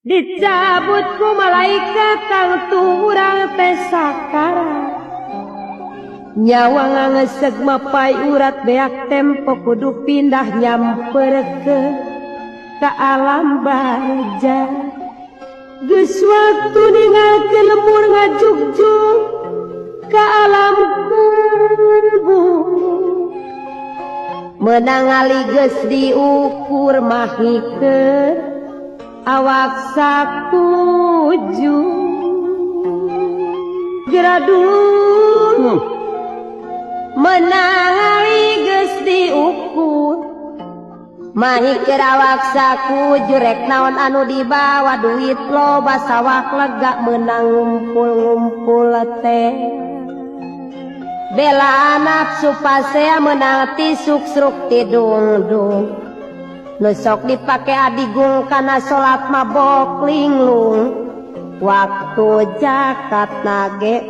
Dicabut ku malaikat tangtu urang teh sakarat. Nyawa ngangeseg mapai urat beak tempo kudu pindah nyamperkeun ka alam barja. Geus waktu ninggalkeun lembur ngajugjug ka alam kubur. Meunang ali geus diukur mahikeun awak sakuju. Geura dulur. Meunang ali geus diukur mahikeun awak sakuju, rek naon anu dibawa, duit loba, sawah lega, meunang ngumpul-ngumpul teh bela nafsu pasea, meunang tisuk sruk tidungdung. Nu sok dipake adigung kana salat mabok linglung, waktu zakat nage.